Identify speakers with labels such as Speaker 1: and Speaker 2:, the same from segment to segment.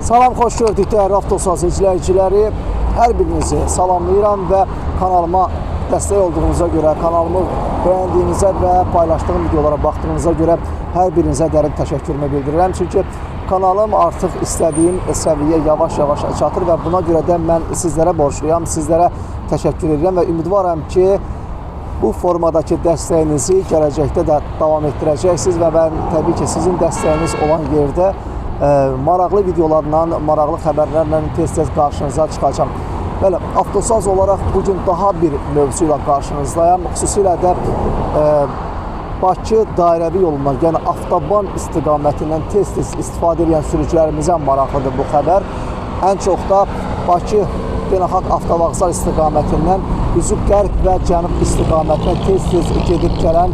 Speaker 1: Salam, xoş gördük dəyərli Avtosaz izləyiciləri. Hər birinizi salamlayıram və kanalıma dəstək olduğunuza görə, kanalımı bəyəndiyinizə və paylaşdığım videolara baxdığınıza görə hər birinizə dərin təşəkkürümü bildirirəm. Çünki kanalım artıq istədiyim səviyyə yavaş-yavaş çatır və buna görə də mən sizlərə borcluyam, sizlərə təşəkkür edirəm və ümidvaram ki, bu formadakı dəstəyinizi gələcəkdə də davam etdirəcəksiniz və mən təbii ki, sizin dəstəyiniz olan yerdə maraqlı videolarla, maraqlı xəbərlərlə tez-tez qarşınıza çıxacağam. Bəli, Avtosaz olaraq bu gün daha bir mövzu ilə qarşınızdayam. Xüsusilə də Bakı dairəvi yolundan, yəni avtoban istiqamətindən tez-tez istifadə edən sürücülərimizə maraqlıdır bu xəbər. Ən çox da Bakı beynəlxalq avtovağzal istiqamətindən üzü qərb və cənub istiqamətinə tez-tez gedib gələn,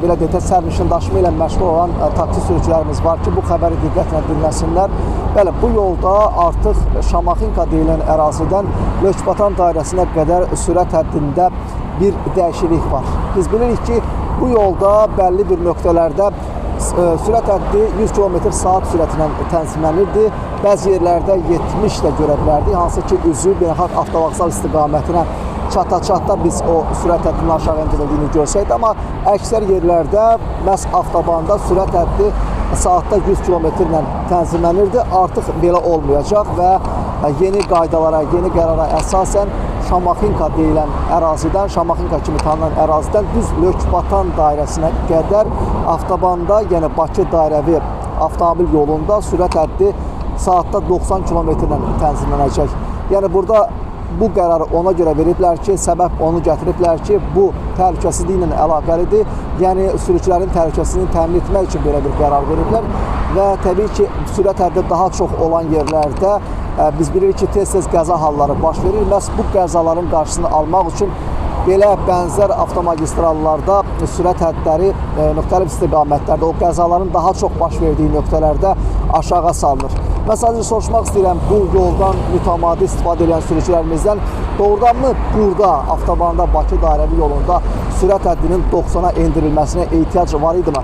Speaker 1: belə deyək də, sərnişin daşıma ilə məşğul olan taksi sürücülərimiz var ki, bu xəbəri diqqətlə dinləsinlər. Bəli, bu yolda artıq Şamaxınka deyilən ərazidən Lökbatan dairəsinə qədər sürət həddində bir dəyişiklik var. Biz bilirik ki, bu yolda bəlli bir nöqtələrdə sürət həddi 100 km saat sürətinə tənzimlənirdi. Bəzi yerlərdə 70 də görə bilərdik, hansı ki, üzü beynəlxalq avtovağzal istiqamətinə çata-çatda biz o sürət həddinin aşağı endirildiyini görsəydik, amma əksər yerlərdə məhz avtobanda sürət həddi saatda 100 km ilə tənzimlənirdi. Artıq belə olmayacaq və yeni qaydalara, yeni qərara əsasən Şamaxınka deyilən ərazidən, Şamaxınka kimi tanınan ərazidən düz Lökbatan dairəsinə qədər avtobanda, yəni Bakı dairəvi avtomobil yolunda sürət həddi saatda 90 km ilə tənzimlənəcək. Yəni burada bu qərarı ona görə veriblər ki, səbəb onu gətiriblər ki, bu təhlükəsizliklə əlaqəlidir. Yəni sürücülərin təhlükəsizliyini təmin etmək üçün belə bir qərar veriblər və təbii ki, sürət həddi daha çox olan yerlərdə biz bilirik ki, tez-tez qəza halları baş verir. Məhz bu qəzaların qarşısını almaq üçün belə bənzər avtomagistrallarda sürət hədləri müxtəlif istiqamətlərdə, o qəzaların daha çox baş verdiyi nöqtələrdə aşağı salınır. Mən sadəcə soruşmaq istəyirəm bu yoldan mütəmadi istifadə edən sürücülərimizdən, doğrudanmı burada avtobanda Bakı dairəvi yolunda sürət həddinin 90-a endirilməsinə ehtiyac var idimi?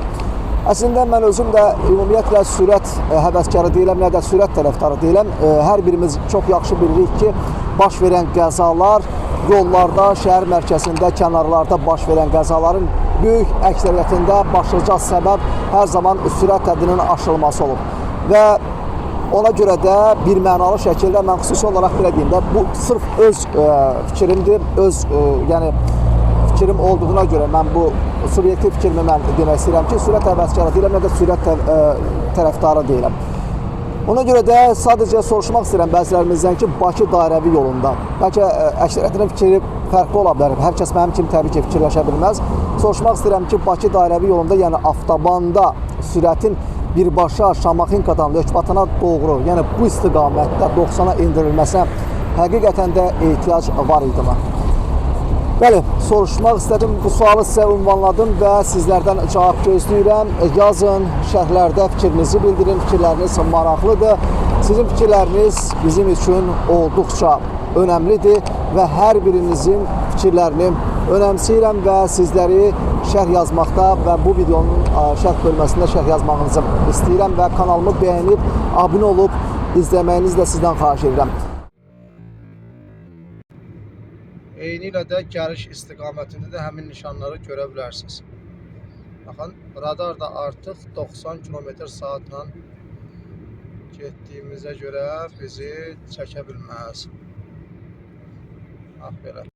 Speaker 1: Əslində mən özüm də ümumiyyətlə sürət həvəskarı deyiləm, nə də sürət tərəfdarı deyiləm. Hər birimiz çox yaxşı bilirik ki, baş verən qəzalar yollarda, şəhər mərkəzində, kənarlarda baş verən qəzaların böyük əksəriyyətində başlıca səbəb hər zaman sürət həddinin aşılması olub. Və ona görə də bir mənalı şəkildə mən xüsusi olaraq belə deyim də, bu sırf öz fikrimdir, öz yəni fikrim olduğuna görə mən bu subyektiv fikrimi mən demək istəyirəm ki, sürət həvəskarı deyiləm, nə də sürət tərəfdarı deyiləm. Ona görə də sadəcə soruşmaq istəyirəm bəzilərimizdən ki, Bakı dairəvi yolunda, bəlkə əksəriyyətinin fikri fərqli ola bilər. Hər kəs mənim kimi təbii ki, fikirləşə bilməz. Soruşmaq istəyirəm ki, Bakı dairəvi yolunda, yəni avtobanda sürətin birbaşa Şamaxınkadan Lökbatana doğru, yəni bu istiqamətdə 90-a endirilməsinə həqiqətən də ehtiyac var idimi? Bəli, soruşmaq istədim. Bu sualı sizə ünvanladım və sizlərdən cavab gözləyirəm. Yazın, şərhlərdə fikrinizi bildirin. Fikirləriniz maraqlıdır. Sizin fikirləriniz bizim üçün olduqca önəmlidir və hər birinizin fikirlərini önəmsəyirəm və sizləri şərh yazmaqda və bu videonun şərh bölməsində şərh yazmağınızı istəyirəm və kanalımı bəyənib, abunə olub izləməyinizi də sizdən xahiş edirəm.
Speaker 2: Eyni ilə də gəliş istiqamətində də həmin nişanları görə bilərsiniz. Baxın, radar da artıq 90 km saatla getdiyimizə görə bizi çəkə bilməz. Bax belə.